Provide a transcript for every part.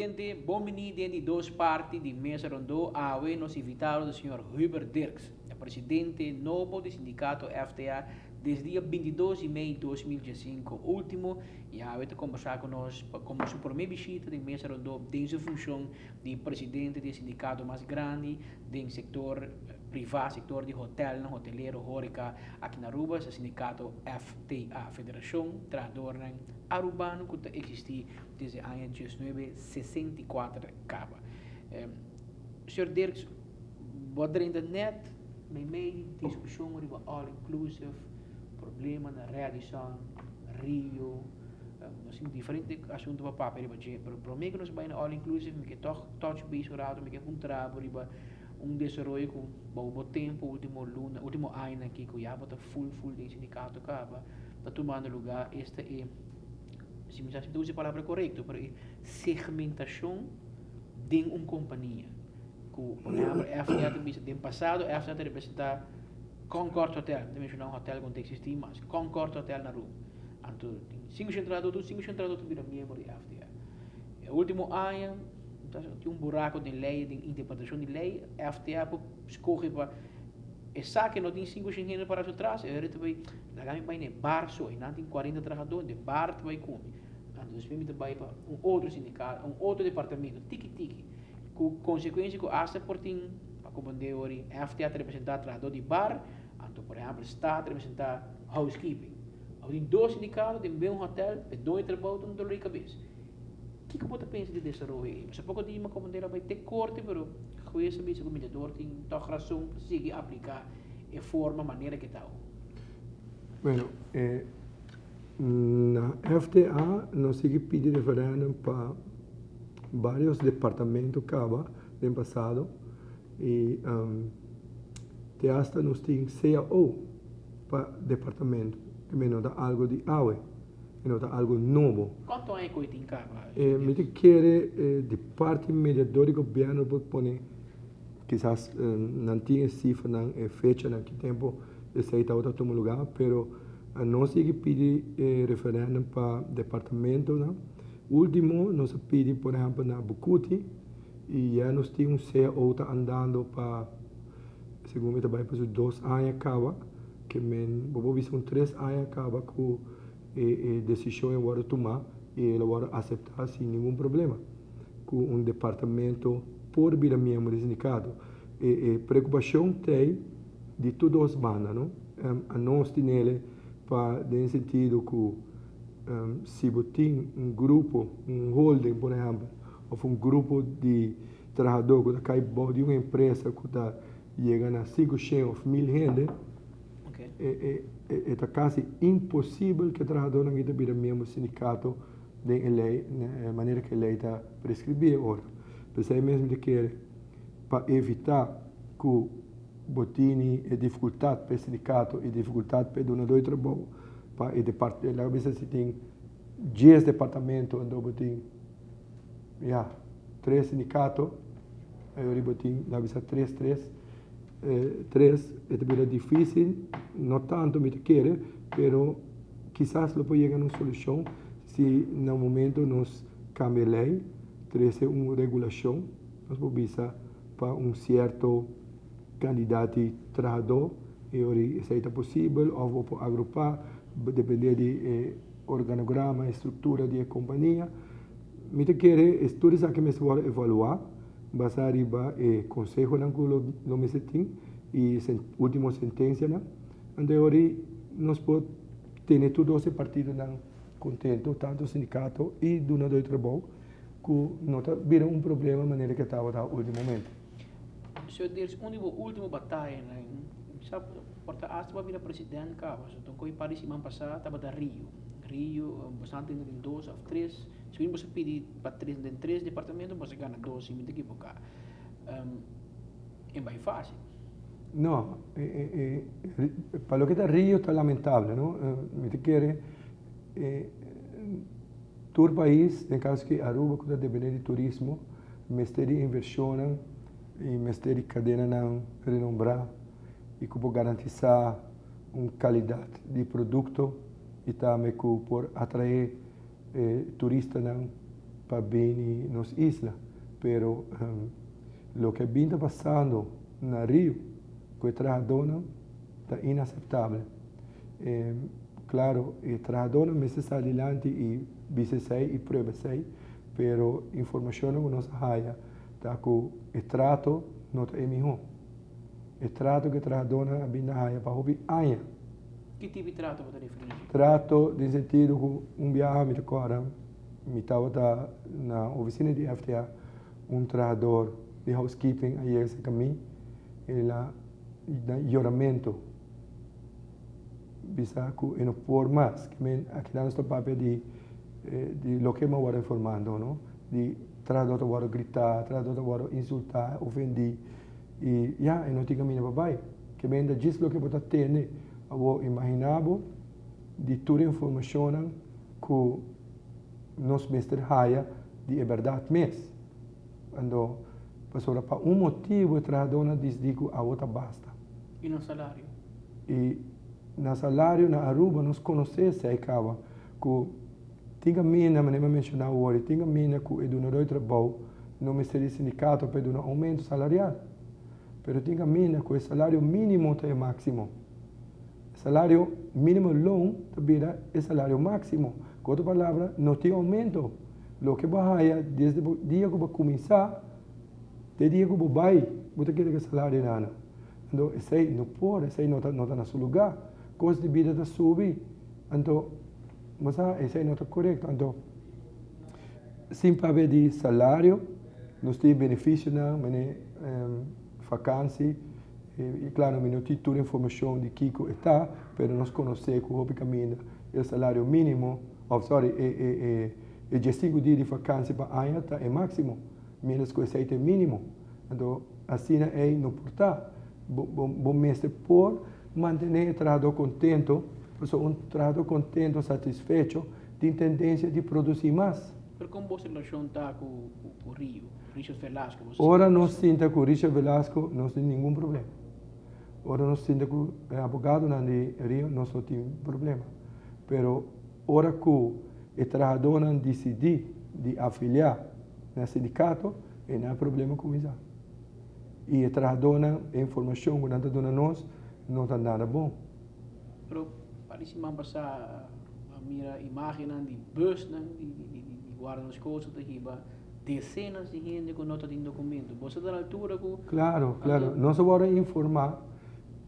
Televidente, bon bini den di dos parti di Mesa Rondó. Awe nos invitado ta señor Hubert Dirks, e presidente nobo di sindicato FTA desde dia 22 di mei 2015 ultimo, y awe ta combersa cu nos pa como su prome bishita den Mesa Rondó den su funcion di presidente di e sindicato mas grandi den sector priva, sector di hotelnan, hotelero, horeca aki na Aruba, e sindicato FTA, Federacion Trahadornan Arubano, cu ta existi desde aña 1964 caba. Señor Dirks, bo a drenta net meimei di discusion riba all inclusive, problema na Radisson, Rio, nos tin diferente asunto pa papia riba dje, pero prome cu nos bay na all inclusive mi ke toch touch base un rato, mi ke puntra bo riba un desaroyo cu bou bo tempo ultimo luna, ultimo añanan aki cu ya bo ta full full den sindicato caba, ta tumando lugar esta e, si mi sa si mi ta usa e palabra corecto, pero e segmentacion den un compania. Cu, por ehempel, FTA ta bisa, den pasado FTA ta representa Concord Hotel, mi ta menciona un hotel cu no ta existi mas, Concord Hotel na Aruba. Anto tin 500 trahador, tur 500 trahador ta bira miembro di FTA. E ultimo aña tin un buraco den ley, den interpretacion di ley, FTA por scoge pa esaki no tin 500 hende para su tras, e ta bay laga mi bay na e bar so, eynan tin 40 trahador, den bar ta bay cumi. Anto despues mi ta bay pa un otro sindicato, un otro departamento, tiki tiki, cu consecuencia cu hasta por tin, pa comprende ori, FTA ta representa trahador di bar, anto por ehempel sta ta representa housekeeping. Abo tin dos sindicato den un hotel, e doño trabou ta un dolor di cabes. Kiko bo ta pensa di desaroyo ei? Pasobra poko dia mi a comprende lo bay te corte, pero hues a bisa cu mediador tin toch rason pa sigui aplica e forma manera ke ta awo. Bueno, na FTA nos sigui pidi referendum pa varios departamento caba den pasado y te hasta nos tin cao pa departamento, e no ta algo di awe, e no ta algo nobo. Cuanto aña cu e tin caba? Mi ta kere di parti mediador di gobierno por pone kisas nan tin e cifranan, e fechanan ki tempo esey tabata tuma lugar, pero nos sigui pidi e referendum pa departamentonan. Ultimo nos a pidi por ehempel na Bucuti y ya nos tin un cao ta andando pa segun mi ta bay pa su 2 aña caba, ke men bo por bisa un 3 aña caba cu e decision a wordo tuma y el a wordo acepta sin ningun problema cu un departamento por bira miembro di sindicato. E preocupacion t'ey di tur dos banda, no? Anos tinele pa den sentido cu si bo tin un grupo, un holding por ehempel, of un grupo di trahador cu ta cay bou di un empresa cu ta yega na 500 of 1000 hende, e ta casi imposibel cu e trahadornan aki ta bira miembro di sindicato den e ley, manera cu e ley ta prescribi ora. P'esey mes mi ta kere pa evita cu bo tini e dificultad pa e sindicato y dificultad pa e dunador di trabou pa e depart, laga bisa si tin 10 departamento anto bo tin, ya, tres sindicato, ayori bo tin laga bisa tres tres tres, e ta bira dificil, no tanto mi ta kere, pero kisas lo por yega na un solucion si na un momento nos cambia e ley, trece un regulacion, nos por bisa pa un cierto cantidad di trahador y ora esey ta posibel of bo por agrupa depende di e organograma, e structura di e compania. Mi ta kere tur esaki mester worde evalua basa riba e consehonan cu lo mester tin y ultimo sentencianan. Anto ora nos por tene tur dos e partidonan contento, tanto sindicato y dunador di trabou, cu no ta bira un problema manera cu tabata ultimamente. Señor Dirks, un di bo ultimo batayanan, sa por ta hasta bo a bira president caba, so ta un coy par di siman pasa tabata Rio. Rio, bo sa tende den dos of tres, si bo a pidi pa tres den tres departamento, bo a gana dos, si mi ta ekiboca. E bay facil. No, pa loke ta Rio ta lamentable, no? Mi ta kere tur pais, den caso ki Aruba cu ta depende di turismo, mester di inversionnan y mester di cadenanan renombra y cu por garantisa un calidad di producto y tambe cu por atrae turistanan. pa bini nos isla, pero loke bin ta pasando na Rio ku e trahadónan ta inaseptabel. Klaro, e trahadónan mester sali dilanti i bisa esei i prueba esei, pero informashonnan ku nos a haya ta ku e trato no ta e mihó. E trato ku e trahadónan a bin ta haya pa hopi aña. Ki tipo di trato bo ta referí na dje? Trato den sentido ku un biaha mi ta kòrda mi tabata na ofisina di FTA, un trahador di housekeeping a yega serka mi, el a na yoramentu bisa ku e no por mas. Ke men akinan nos ta papia di di loke mi a wòrdu informando no, di trahador ta wòrdu gritá, trahador ta wòrdu insultá, ofendí i ya e no tin kaminda pa bai. Ke men ta djis loke bo ta tende. Awor imaginá bo di tur e informashonnan ku nos mester haya di e bèrdat mes. Anto, pasobra pa un motibu e trahadónan disdi ku awo ta basta. I nan salario? I nan salario na Aruba nos konosé esei kaba ku tin kaminda, manera mi a menshoná awor, tin kaminda ku e dunadó di trabou no mester di sindikato pa e duna oumento salarial. Pero tin kaminda ku e salario mínimo ta e máksimo. E salario mínimo loon ta bira e salario máksimo. Ku otro palabra, no tin oumento. Loke bo haya desde bo dia ku bo kuminsá te dia ku bo bai, bo ta keda ku e salario nana. Anto esei no por, esei no ta no ta na su lugá. Kos di bida ta subi, anto bo sa esei no ta korekto. Anto sin papia di salario nos tin benefisionan manera fakansi i klaro mi no tin tur informashon di kiko e ta, pero nos konosé ku hopi kaminda e salario mínimo Of sorry, e e e e diesinku dia di vakansi pa aña ta e máksimo, miéntras ku esei ta e mínimo. Anto asina ei no por ta. Bo bo bo mester por mantené e trahadó kontento, pasobra un trahadó kontento, satisfecho, tin tendensia di produsí mas. Pero kon bo relashon ta ku ku Rio, Richard Velasco? Bo Ora nos sinta ku Richard Velasco nos tin ningun problema. Ora nos sinta ku e abogadonan di Rio nos no tin problema. Pero ora ku e trahadónan disidí di afiliá na sindikato, einan e problema kuminsá. I e trahadónan, e informashon ku nan ta duna nos no ta nada bon. Pero pa di siman pasá a mira imágennan di busnan di guarda nos kosta ta hiba desenas di hende ku no ta tin dokumento. Boso ta na altura ku. Klaro, klaro. Nos a wòrdu informá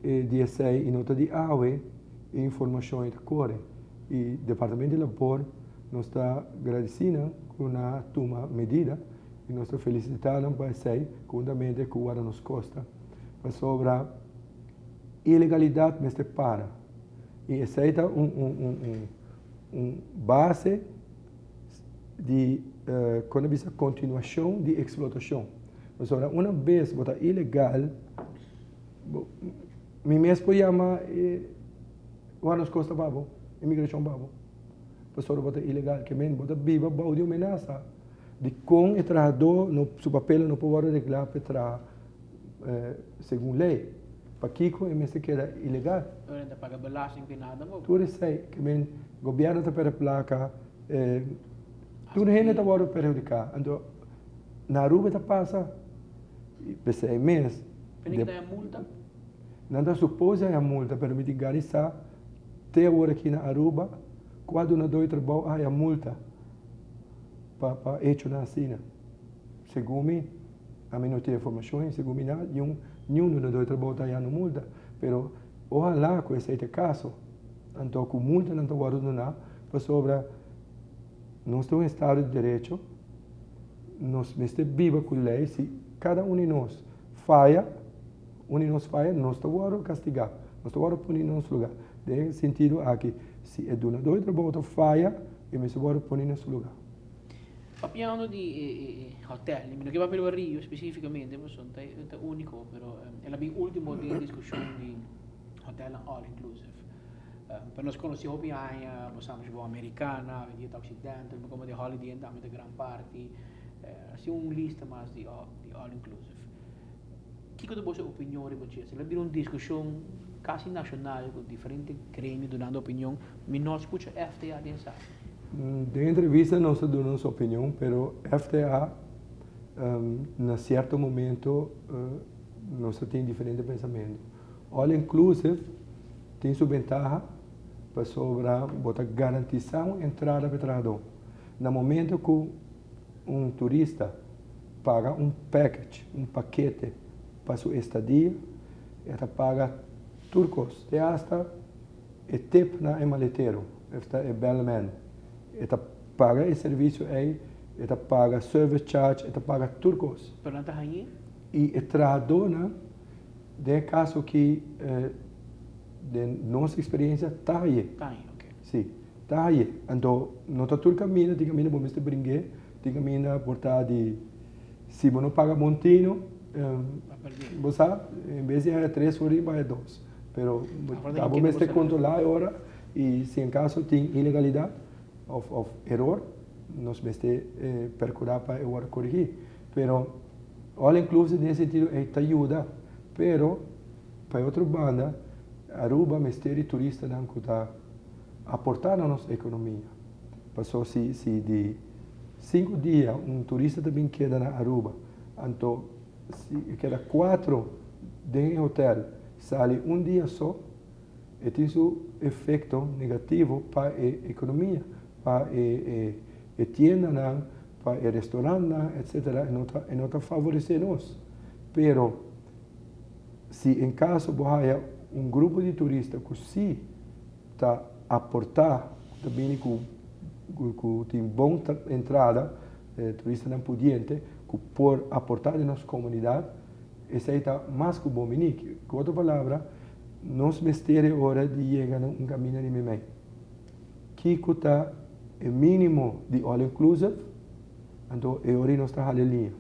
di esei i no ta di awe. E informashon ei ta kore i Departamento di Labor nos ta gradisí nan ku nan a tuma medida i nos ta felisitá nan pa esei konhuntamente ku Guarda Nos Kosta pasobra ilegalidat mester para i esei ta un un un base di kon ta bisa kontinuashon di eksplotashon pasobra una bes bo ta ilegal bo Mi mes por yama e Guarda nos Costa pa bo, imigrashon pa bo, pasobra bo ta ilegal. Ke men bo ta biba bou di un menasa di kon e trahadó no su papelnan no por wòrdu reglá pa e traha segun lei. Pakiko e mester keda ilegal? Ora ta paga belasting ku nada bo. Tur esei, ke men gobièrnu ta pèrdè plaka, tur hende ta wòrdu perhudiká. Anto na Aruba ta pasa p'esei mes. P'e ki ta haña multa? Nan ta supose haña multa, pero mi tin gana di sa te awor aki na Aruba kua dunadó di trabou a haña multa pa pa echonan asina. Segun mi, ami no tin informashon i segun mi na niun niun dunadó di trabou ta hañando multa, pero ohalá ku esei ta e kaso, anto ku multanan ta wòrdu duná pasobra nos ta un estado di derecho, nos mester biba ku lei, si kada un di nos faya, un di nos faya, nos ta wòrdu kastigá, nos ta wòrdu puni na nos lugá. Den e sentido aki, si e dunadó di trabou ta faya, e mester wòrdu puni na su lugá. Papiando di e hotel, mi no ke papia riba Rio spesífikamente, pasobra e ta úniko, pero el a bin último den e diskushon di hotelnan all inclusive. Pa nos konosí hopi aña, bo sa bo Americana, awendia ta Occidental, bo komo di Holiday Inn tambe ta gran parti, así un lista mas di all inclusive. Kiko ta boso opinion riba dje? Esaki a bira un diskushon kasi nashonal ku diferente gremio dunando opinion. Mi no a skucha FTA den esaki. Den entrevista nos a duna nos opinion, pero FTA na cierto momento nos a tin diferente pensamento. All inclusive tin su bentaha pasobra bo ta garantisa un entrada pa e trahador. Na momento cu un turista paga un package, un pakete pa su estadia, e ta paga tur cos, te hasta e tip na e maletero, esta e bellman. E ta paga e servicio ey, e ta paga service charge, e ta paga tur cos. Pero nan ta hañ'é? Y e trahadornan, den e caso aki, den nos experiencia, ta hañ'é. Ta hañ'é, ok. Si, ta hañ'é. Anto, no ta tur caminda, tin caminda bo mester bring'é, tin caminda por ta di, si bo no paga bon tino, bo sa, en bes di haña tres florin, bo haña dos. Pero ta bo mester controla e ora y si en caso tin ilegalidad of of eror nos mester percura pa e worde corigi. Pero all inclusive den e sentido ey ta yuda pero pa e otro banda Aruba mester di turistanan cu ta aporta na nos economia. Paso si si di cinco dia un turista ta bin keda na Aruba anto Si e keda cuatro den e hotel sali un dia so, e tin su efecto negativo pa e economia, pa e e tiendanan, pa e restaurantnan, etcetera, e no ta e no ta favorece nos. Pero si en caso bo haya un grupo di turista cu si ta aporta, cu ta bini cu cu tin bon entrada, Turistanan pudiente ku por aportá den nos komunidat, esei ta mas ku bon biní. Ku otro palabra, nos mester e ora di yega na un kaminda di meimei. Kiko ta e mínimo di all inclusive? Anto e ora ei nos ta hala e liña.